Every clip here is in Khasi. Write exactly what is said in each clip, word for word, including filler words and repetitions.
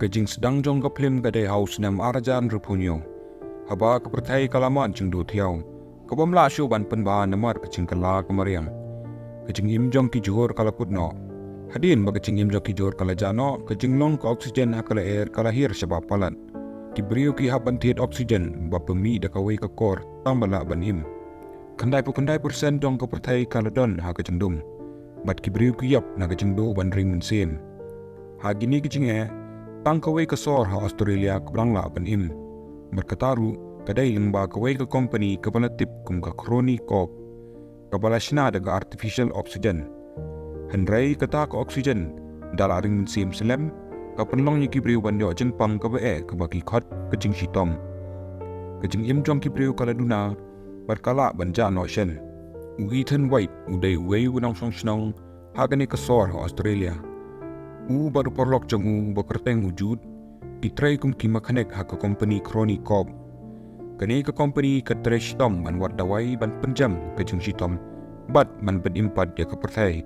Ka jingsdang jong ka phlim ka dei ha u snem ar hajar hynriewphew hynñiew, haba ka pyrthei ka la mad jingduh thiaw, ka bym lah shuh ban pynbha namar ka jingkylla ka mariang. Ka jingim jong ki jhur ka la kut noh. Hadien ba ka jingim jong ki jhur ka la jah noh, ka jinglong ka oxygen ha ka lyer ka la hiar shabar palat. Ki briew ki hap ban thied oxygen ba pynmih da kawei ka kor tang ba lah ban im. Khyndai phew khyndai percent jong ka pyrthei ka la don ha ka jingdum, bad ki briew ki ïap na ka jingduh ban ring mynsiem. Ha kine ki jingeh, tang kawei ka sor ha Australia kaba dang lah ban im, bad kata ruh ka dei lyngba kawei ka kompani kaba la tip kum ka Crony Corp, kaba la shna da ka artificial oxygen. Hynrei kata ka oxygen, da la ring mynsiem slem, ka pynlong ïa ki briew ban ïoh jingpang kaba eh kaba ki khot ka jingshitom. Ka jingim jong ki briew ka la duna, bad ka lah ban jah noh shen. U Ethan White u dei uwei u nongshong shnong ha kane ka sor ha Australia. U bad u paralok jong u ba kyrteng u Jude, ki trei kum ki mechanic ha ka kompani Crony Corp. Kane ka kompani ka trei shitom ban wad dawai ban pynjem ka jingshitom bad ban pynim pat ïa ka pyrthei.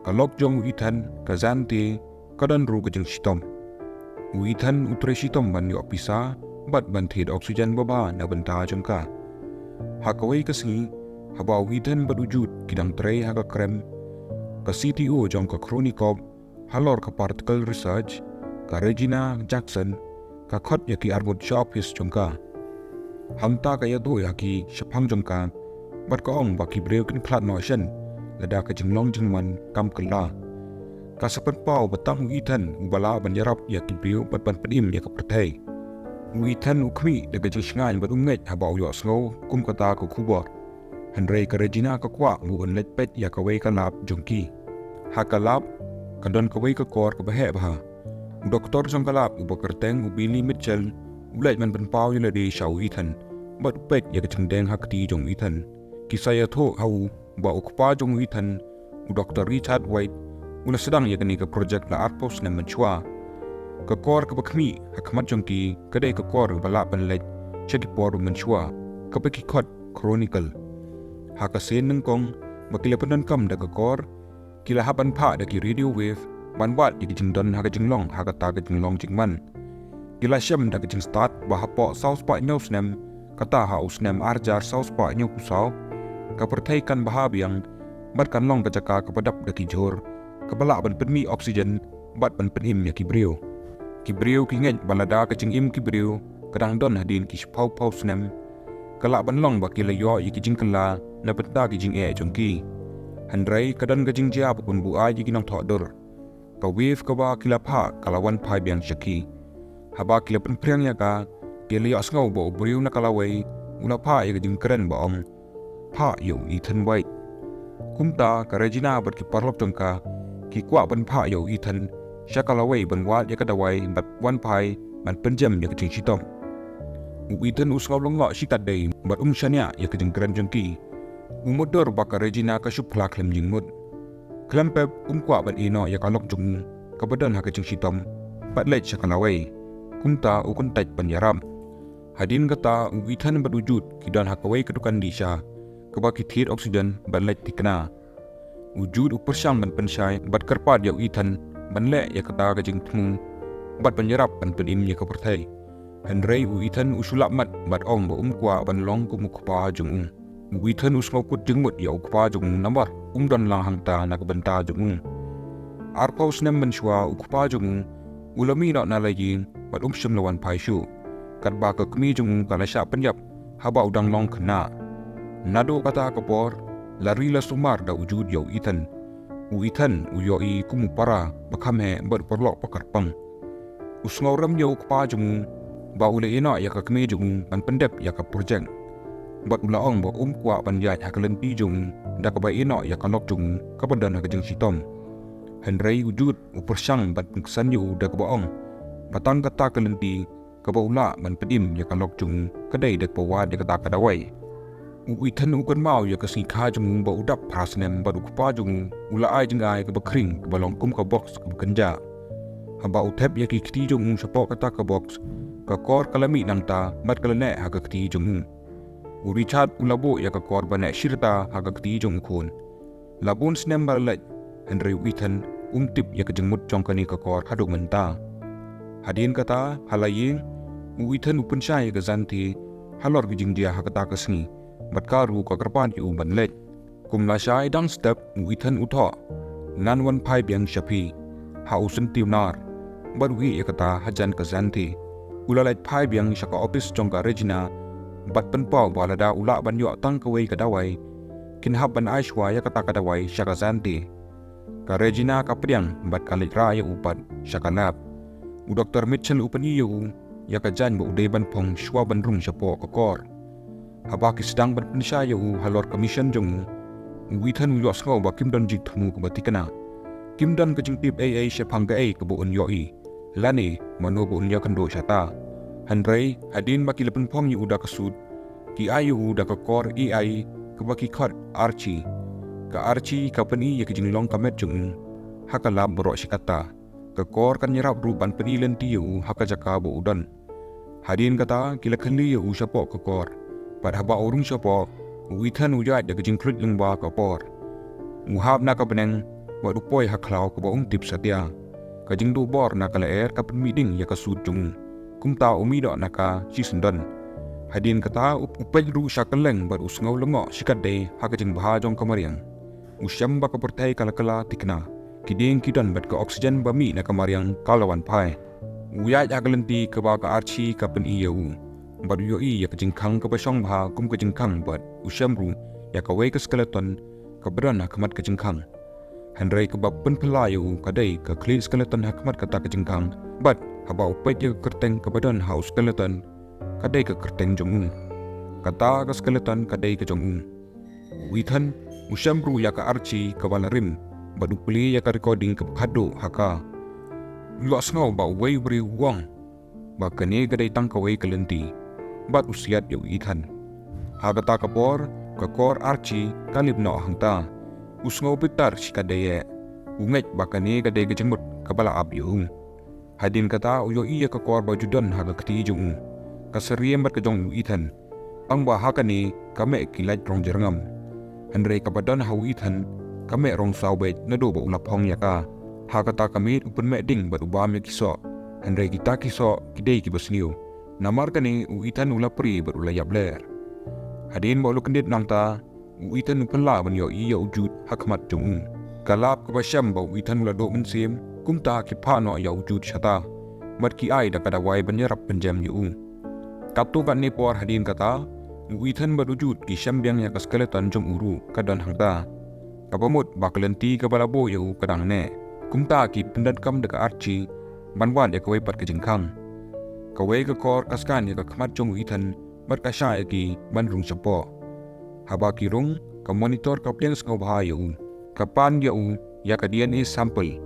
Ka lok jong u Ethan, ka Zante, ka don ruh ka jingshitom. U Ethan u trei shitom ban ïoh pisa bad ban thied oxygen babha na bynta jong ka. Ha kawei ka sngi, haba u Ethan bad u Jude ki dang trei ha ka krem, ka C T O jong ka Crony Corp halor ka particle research, ka Regina Jackson, ka khot ïa ki arngut sha ophis jong ka. Hangta ka ïathuh ïa ki shaphang jong ka, bad ka ong ba ki briew kin khlad noh shen lada ka jinglong jingman kam kylla. Ka sa pynpaw ba tang u Ethan uba lah ban ïarap ïa ki briew bad ban pynim ïa ka pyrthei. U Ethan u khmih da ka jingshngaiñ bad um ngeit haba u ïohsngew kum kata ka khubor. Hynrei ka Regina ka kwah ba un leit peit ïa kawei ka lab jong ki. Ha ka lab, ka don kawei ka kor kaba heh bha. U doktor jong ka lab uba kyrteng u Billy Mitchell, u leit ban pynpaw ïa lade sha u Ethan, bad u peit ïa ka jingdeng ha kti jong u Ethan. Ki sa ïathuh ha u ba u kpa jong u Ethan, u Doktor Richard White, u la sdang ïa kane ka projek la arphew snem mynshuwa. Ka kor kaba khmih ha khmat jong ki ka dei ka kor kaba lah ban leit sha ki por mynshuwa, kaba ki khot chronicle. Ha ka sien nyngkong ba ki la pyndonkam da ka kor, ki la hap ban phah da ki radio wave ban wad ïa ki jingdon ha ka jinglong ha kata ka jinglong jingman. Ki la shem da ka jingstad ba hapoh saw spah hynñiew snem, kata ha u snem ar hajar saw spah hynñiewphew saw, ka pyrthei kan bha biang bad kan long ka jaka kaba dap da ki jhur, kaba lah ban pynmih oxygen bad ban pynim ïa ki briew. Ki briew ki ngeit ba lada ka jingim ki briew ka dang don hadien ki shiphew phew snem, ka lah ban long ba ki la ïoh ïa ki jingkylla na bynta ki jingeh jong ki. Hynrei ka don ka jingjia ba pynbuaid ïa ki nongthoh dur. Ka wave kaba ki la phah ka la wan phai biang sha ki. Haba ki la pynphriang ïa ka, ki la ïohsngew ba u briew na ka lawei u la phah ïa ka jingkren ba ong, "Phah ïa u Ethan White." Kumta ka Regina bad ki paralok jong ka ki kwah ban phah ïa u Ethan sha ka lawei ban wad ïa ka dawai bad wan phai ban pynjem ïa ka jingshitom. U Ethan u sngew lyngngoh shikatdei bad um shaniah ïa ka jingkren jong ki. U mutdur ba ka Regina ka shu phla khlem jingmut. Khlem pep um kwah ban ïehnoh ïa ka lok jong u kaba don ha ka jingshitom bad leit sha ka lawei. Kumta u kyntait ban ïarap. Hadien kata u Ethan bad u Jude ki don ha kawei ka dukan dih sha kaba ki thied oxygen bad leit thikna. U Jude u pyrshang ban pynshai bad kyrpad ïa u Ethan ban leh ïa kata ka jingthmu bad ban ïarap ban pynim ïa ka pyrthei. Hynrei u Ethan u shu lap mat bad ong ba um kwah ban long kum u kpa jong u. U Ethan u sngewkut jingmut ïa u kpa jong u namar um don lang hangta na ka bynta jong u. Arphew snem mynshuwa u kpa jong u u la mih noh na la ïing bad um shym la wan phai shuh. Katba ka kmie jong u ka la shah pynïap haba u dang long khynnah. Naduh kata ka por la ri la sumar da u Jude ïa u Ethan. U Ethan u ïohi kum u para ba kham heh bad u paralok ba kyrpang. U sngewrem ïa u kpa jong u ba u la ïehnoh ïa ka kmie jong u ban pyndep ïa ka projek. Bad u la ong ba um kwah ban ïaid ha ka lynti jong u da kaba ïehnoh ïa ka lok jong u kaba don ha ka jingshitom. Hynrei u Jude u pyrshang ban pynksan ïa u da kaba ong ba tang kata ka lynti kaba u lah ban pynim ïa ka lok jong u ka dei da kaba wad ïa kata ka dawai. U Ethan u kynmaw ïa ka sngi kha jong u ba u dap phra snem bad u kpa jong u u la ai jingai kaba khring kaba long kum ka box kaba kynjah. Haba u thep ïa ki kti jong u shapoh kata ka box, ka kor ka la mih nangta bad ka la neh ha ka kti jong u. U Richard u la buh ïa ka kor ba neh shirta ha ka kti jong u khun. La bun snem ba la leit, hynrei u Ethan um tip ïa ka jingmut jong kane ka kor haduh mynta. Hadien kata, ha la ïing, u Ethan u pynshai ïa ka Xanthi halor ki jingjia ha kata ka sngi, bad ka ruh ka kyrpad ïa u ban leit. Kum lashai dang step, u Ethan u thoh, ngan wan phai biang sha phi, ha u Synti u nar, bad u ïeh ïa kata hajan ka Xanthi. U la leit phai biang sha ka ophis jong ka Regina, bad pynpaw ba lada u lah ban ïoh tang kawei ka dawai, kin hap ban ai shuwa ïa kata ka dawai sha ka Xanthi. Ka Regina ka pdiang bad ka leit rah ïa u pat sha ka lab. U Doktor Mitchell u pyni ïa u ïa ka jaiñ ba u dei ban phong shuwa ban rung shapoh ka kor. Haba ki sdang ban pynshai ïa u halor ka mission jong u, u Ethan u ïohsngew ba kim don jingthmu kaba thikna. Kim don ka jingtip ei ei shaphang kaei kaba un ïohi, lane mano ba un ïakynduh shata. Hynrei hadien ba ki la pynphong ïa u da ka suit, ki ai ïa u da ka kor A I kaba ki khot Archie. Ka Archie ka pyni ïa ka jinglong ka met jong u ha ka lab baroh shi katta. Ka kor kan ïarap ruh ban pyni lynti ïa u ha ka jaka ba u don. Hadien kata ki la khylli ïa u shapoh ka kor. Bad haba u rung shapoh, u Ethan u ïaid da ka jingkhluit lyngba ka por. U hap na ka bneng, bad u poi ha khlaw kaba um tip satia. Ka jingduh bor na ka lyer ka pynmih ding ïa ka suit jong u. Kumta u mih noh na ka shisyndon. Hadien kata u, u peit ruh sha kylleng bad u sngew lyngngoh shikatdei ha ka jingbha jong ka mariang. U shem ba ka pyrthei ka la kylla thikna. Ki dieng ki don bad ka oxygen ba mih na ka mariang ka la wan phai. U ïaid ha ka lynti kaba ka Archie ka pyni ïa u. Bad u ïohi ïa ka jingkhang kaba shong bha kum ka jingkhang bad u shem ruh ïa kawei ka skeleton kaba don ha khmat ka jingkhang. Hynrei kaba pynphylla ïa u ka dei ka khlieh skeleton ha khmat kata ka jingkhang. Bad haba u peit ïa ka kyrteng kaba don ha u skeleton, ka dei ka kyrteng jong u. Kata ka skeleton ka dei ka jong u. U Ethan u shem ruh ïa ka Archie kaba la rim, bad u plie ïa ka recording kaba khadduh ha ka. U ïohsngew ba uwei u briew u ong ba kane ka dei tang kawei ka lynti, bad u siat ïa u Ethan. Ha kata ka por, ka kor Archie ka lip noh hangta. U sngew bitar shikatdei eh. U ngeit ba kane ka dei ka jingmut kaba la ap ïa u. Hadien kata u ïohi ïa ka kor ba ju don ha ka kti jong u. Ka syriem bad ka jong u Ethan. Tangba ha kane ka meh ki light rong jyrngam. Hynrei kaba don ha u Ethan, ka meh rong saw beit naduh ba u la phong ïa ka. Ha kata ka miet u pynmeh ding bad u bam ïa ki soh. Hynrei kita ki soh ki dei kiba sniew. Namar kane u Ethan u la prie bad u la ïap ler. Hadien ba u la kyndit nangta, u Ethan u pynlah ban ïohi ïa u Jude ha khmat jong u. Ka lab kaba shem ba u Ethan u la duh mynsiem, kumta ki phah noh ïa u Jude shata. Bad ki ai da ka dawai ban ïarap pynjem ïa u. Katto katne por hadien kata, u Ethan bad u Jude ki shem biang ïa ka skeleton jong u ruh ka don hangta. Kaba mut ba ka lynti kaba la buh ïa u ka dang neh. Kumta ki pyndonkam da ka Archie ban wad ïa kawei pat ka jingkhang. Kawei ka kor ka scan ïa ka khmat jong u Ethan bad ka shah ïa ki ban rung shapoh. Haba ki rung, ka monitor ka pdiang sngewbha ïa u. Ka pan ïa u ïa ka D N A sample.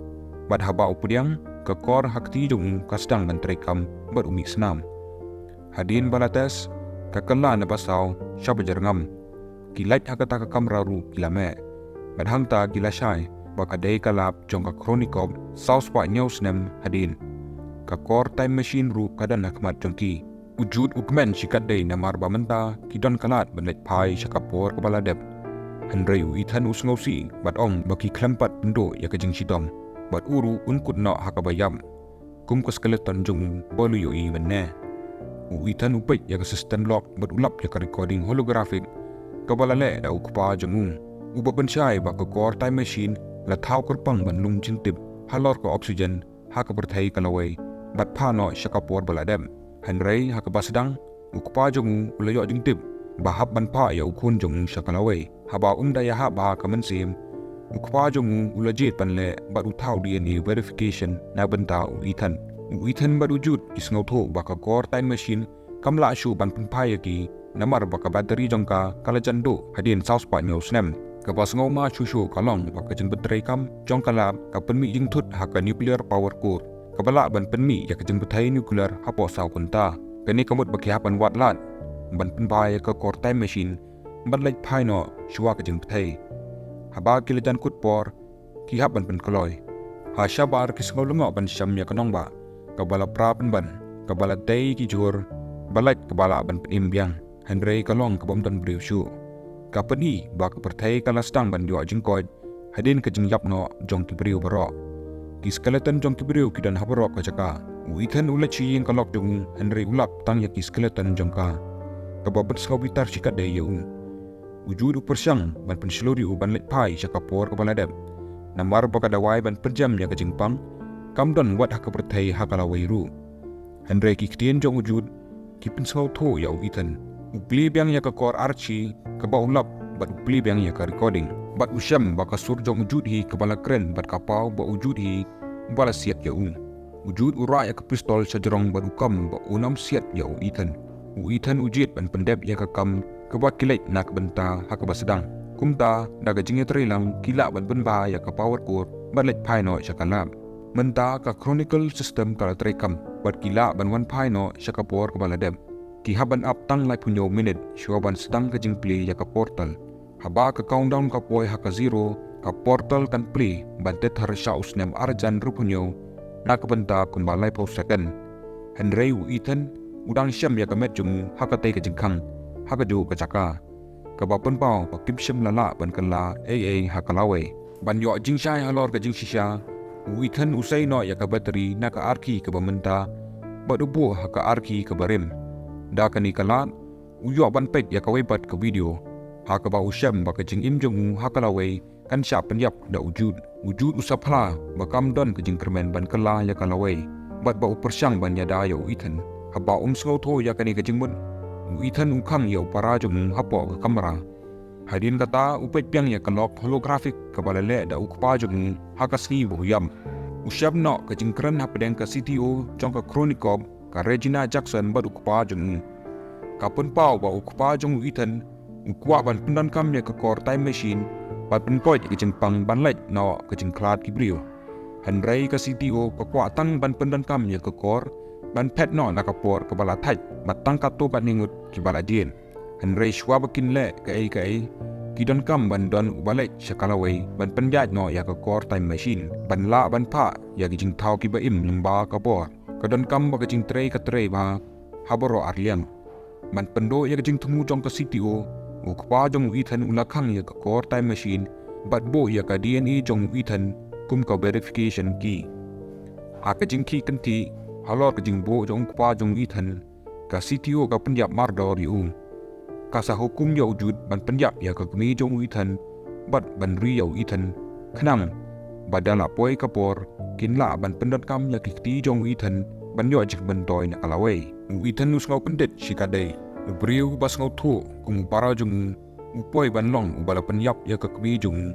Bad haba u pdiang, ka kor ha kti jong u ka sdang ban treikam bad u mih snam. Hadien ba la test, ka kylla na basaw sha bajyrngam. Ki light ha kata ka kamra ruh ki la meh. Bad hangta ki la shai ba ka dei ka lab jong ka Chronicop saw spah hynñiew snem hadien. Ka kor time machine ruh ka don ha khmat jong ki. U Jude u kmen shikatdei namar ba mynta ki don ka lad ban leit phai sha ka por kaba la dep. Hynrei u Ethan u sngewsih bad ong ba ki khlem pat pynduh ïa ka jingshitom. Bad u ruh un kut noh ha kaba ïap. Kum ka skeleton jong u ba u la ïohi mynne. U Ethan u peit ïa ka system log bad u lap ïa ka recording holographic kaba la leh da u kpa jong u. Uba pynshai ba ka kor time machine la thaw kyrpang ban lum jingtip halor ka oxygen ha ka pyrthei ka lawei bad phah noh sha ka por ba la dep. Hynrei ha kaba sdang, u kpa jong u u la ïoh jingtip ba hap ban phah ïa u khun jong u sha ka lawei. Haba um da ïahap bha ka mynsiem, u kpa jong u u la jied ban leh bad u thaw D N A verification na bynta u Ethan. U Ethan bad u Jude ki sngewthuh ba ka kor time machine kam lah shuh ban pynphai ïa ki namar ba ka battery jong ka ka la jan duh hadien saw spah hynñiew snem. Kaba sngewma shuh shuh ka long ba ka jingpyntreikam jong ka lab ka pynmih jingthut ha ka nuclear power core, kaba lah ban pynmih ïa ka jingbthei nuclear hapoh saw kynta. Kane ka mut ba ki hap ban wad lad ban pynphai ïa ka kor time machine bad leit phai noh shuwa ka jingpyrthei. Haba ki la jan kut por, ki hap ban pynkloi. Ha shabar ki sngew lyngngoh ban shem ïa ka nongbah kaba la pra pynban, kaba la tei ki jhur, ba lait kaba lah ban pynim biang. Hynrei ka long kabym don briew shuh. Ka pyni ba ka pyrthei ka la sdang ban ïoh jingkoit hadien ka jingïap noh jong ki briew baroh. Ki skeleton jong ki briew ki don ha baroh ka jaka. U Ethan u leit sha ïing ka lok jong u, hynrei u lap tang ïa ki skeleton jong ka, kaba pynsngew bitar shikatdei ïa u. U Jude u pyrshang ban pynshlur ïa u ban leit phai sha ka por kaba la dep, namar ba ka dawai ban pynjem ïa ka jingpang kam don wat ha ka pyrthei ha ka lawei ruh. Hynrei ki ktien jong u Jude ki pynsngewthuh ïa u Ethan. U plie biang ïa ka kor Archie kaba u lap, bad u plie biang ïa ka recording, bad u shem ba ka sur jong u Jude hi kaba la kren bad ka paw ba u Jude hi ba la siat ïa u. U Jude u rah ïa ka pistol sha jrong bad u kam ba un ym siat ïa u Ethan. U Ethan u jied ban pyndep ïa ka kam kaba ki leit na ka bynta ha kaba sdang. Kumta, da ka jingïatreilang, ki lah ban pynbha ïa ka power cord bad leit phai noh sha ka lab. Mynta ka Chronicle system ka la treikam, bad ki lah ban wan phai noh sha ka por kaba la dep. Ki hap ban ap tang laiphew hynñiew minit shuwa ban sdang ka jingplie ïa ka portal. Haba ka countdown ka poi ha ka zero, ka portal kan plie ban teh thar sha u snem arjan ruh hynñiew na ka bynta kumba laiphew second. Hynrei u Ethan u dang shem ïa ka met jong u ha katei ka jingkhang ha kajuh ka jaka, kaba pynpaw ba kim shym la lah ban kylla ei ei ha ka lawei. Ban ïoh jingshai halor ka jingshisha, u Ethan u sei noh ïa ka battery na ka arki kaba mynta bad u buh ha ka arki kaba rim. Da kane ka lad, u ïoh ban peit ïa kawei pat ka video ha kaba u shem ba ka jingim jong u ha ka lawei kan shah pynïap da u Jude. U Jude u sa phla ba kam don ka jingkyrmen ban kylla ïa ka lawei, bad ba u pyrshang ban ïada ïa u Ethan. Haba um sngewthuh ïa kane ka jingmut, u Ethan u khang ïa u para jong u hapoh ka kamra. Hadien kata, u peit biang ïa ka lok holographic kaba la leh da u kpa jong u ha ka sngi ba u ïap. U shem noh ka jingkren hapdeng ka C T O jong ka Chronicop, ka Regina Jackson, bad u kpa jong u. Ka pynpaw ba u kpa jong u Ethan u kwah ban pyndonkam ïa ka kor time machine ban pynkoit ïa ka jingpang ban leit noh ka jingkhlad ki briew. Hynrei ka C T O ka kwah tang ban pyndonkam ïa ka kor ban phet noh na ka por kaba la thait bad tang katto katne ngut kiba la jied. Hynrei shuwa ba kin leh kaei kaei, ki donkam ban don uba leit sha ka lawei ban pynïaid noh ïa ka kor time machine ban lah ban phah ïa ki jingthaw kiba im lyngba ka bor. Ka donkam ba ka jingtrei ka trei bha ha baroh ar liang. Ban pynduh ïa ka jingthmu jong ka C T O, u kpa jong u Ethan u la khang ïa ka kor time machine bad buh ïa ka D N A jong u Ethan kum ka verification key. Ha ka jingkhih kynthih halor ka jingbuh jong u kpa jong u Ethan, ka C T O ka pynïap mardor ïa u. Ka sa hukum ïa u Jude ban pynïap ïa ka kmie jong u Ethan bad ban ri ïa u Ethan, khnang ba da la poi ka por kin lah ban pyndonkam ïa ki kti jong u Ethan ban ïoh jingmyntoi na ka lawei. U Ethan u sngew kyndit shikatdei. U briew ba sngewthuh kum u para jong u u poi ban long uba la pynïap ïa ka kmie jong u,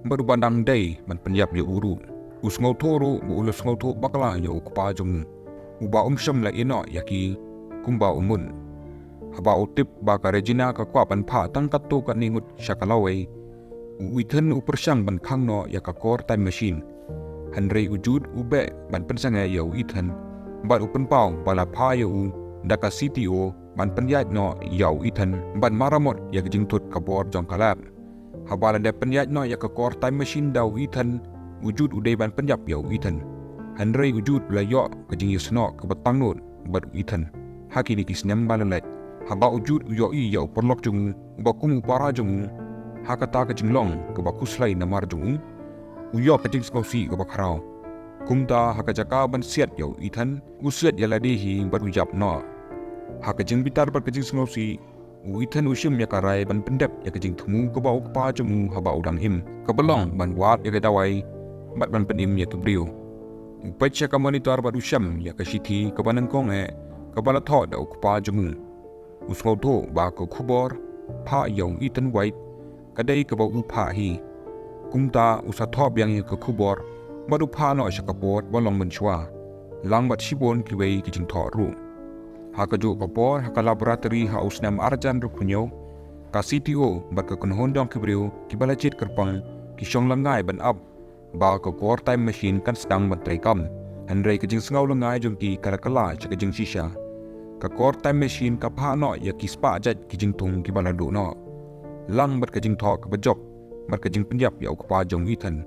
bad uba dang dei ban pynïap ïa u ruh. U sngewthuh ruh ba u la sngewthuh bakla ïa u kpa jong u, uba um shym la ïeh noh ïa ki kumba u mut. Haba u tip ba ka Regina ka kwah ban phah tang katto katne ngut sha ka lawei, u Ethan u pyrshang ban khang noh ïa ka kor time machine. Hynrei u Jude u beh ban pynsangeh ïa u Ethan bad u pynpaw ba la phah ïa u da ka C T O ban pynïaid noh ïa u Ethan ban maramot ïa ka jingthut ka bor jong ka lab. Haba la dep pynïaid noh ïa ka kor time machine da u Ethan, u Jude u dei ban pynïap ïa u Ethan. Hynrei u Jude u la ïoh ka jingïasnoh kaba tangnud bad u Ethan ha kine ki snem ba la leit. Haba u Jude u ïohi ïa u paralok jong u uba kum u para jong u ha kata ka jinglong kaba khuslai namar jong u, u ïoh ka jingsngewsih kaba khraw. Kumta ha ka jaka ban siat ïa u Ethan, u siat ïa lade hi bad u ïap noh. Ha ka jingbitar bad ka jingsngewsih, u Ethan u shim ïa ka rai ban pyndep ïa ka jingthmu kaba u kpa jong u haba u dang im, kaba long ban wad ïa ka dawai bad ban pynim ïa ki briew. U peit sha ka monitor bad u shem ïa ka shithi kaba nyngkong eh kaba la thoh da u kpa jong u. U sngewthuh ba ka khubor phah ïa u Ethan White ka dei kaba u phah hi. Kumta u sa thoh biang ïa ka khubor bad u phah noh sha ka por ba long mynshuwa, lang bad shibun kiwei ki jingthoh ruh. Ha kajuh ka por, ha ka laboratory ha u snem arjan ruh hynñiew, ka C T O bad ka kynhun jong ki briew kiba la jied kyrpang ki shong lyngngai ban ap ba ka kor time machine kan sdang ban treikam. Hynrei ka jingsngew lyngngai jong ki ka la kylla sha ka jingshisha. Ka kor time machine ka phah noh ïa ki spah jait ki jingthung kiba la duh noh, lang bad ka jingthoh kaba jop bad ka jingpynïap ïa u kpa jong u Ethan.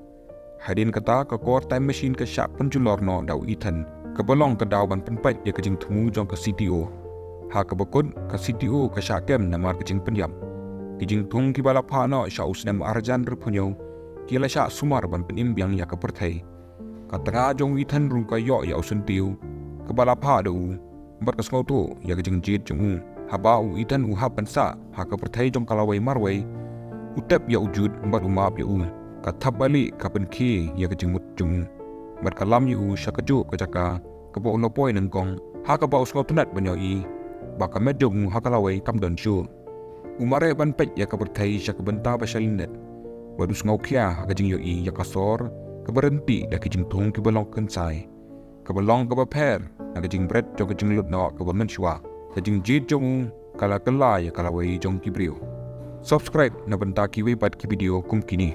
Hadien kata ka kor time machine ka shah pynjulor noh da u Ethan, kaba long ka daw ban pynpait ïa ka jingthmu jong ka C T O. Ha kaba kut ka C T O ka shah kem namar ka jingpynïap. Ki jingthung kiba la phah noh sha u snem arjan ruh hynñiew ki la shah sumar ban pynim biang ïa ka pyrthei. Ka tnga jong u Ethan ruh ka ïoh ïa u syntiew, kaba la phah da u, bad ka sngewthuh ïa ka jingjied jong u. Haba u Ethan u hap ban sah ha ka pyrthei jong ka lawei marwei, u tep ïa u Jude bad u map ïa u. Ka thapbalieh ka pynkhie ïa ka jingmut jong u, bad ka lam ïa u sha kajuh ka jaka kaba u la poi nyngkong, ha kaba u sngewtynnat ban ïohi ba ka met jong u ha ka lawei kam don shuh. U mareh ban peit ïa ka pyrthei sha ka bynta ba shalyndet, bad u sngewkhia ha ka jingïohi ïa ka sor kaba ryntih da ki jingthung kiba long kynsai, kaba long kaba pher na ka jingbret jong ka jinglut noh kaba mynshuwa. Ka jingjied jong u ka la kylla ïa ka lawei jong ki briew. Subscribe na bynta kiwei pat ki video kum kine.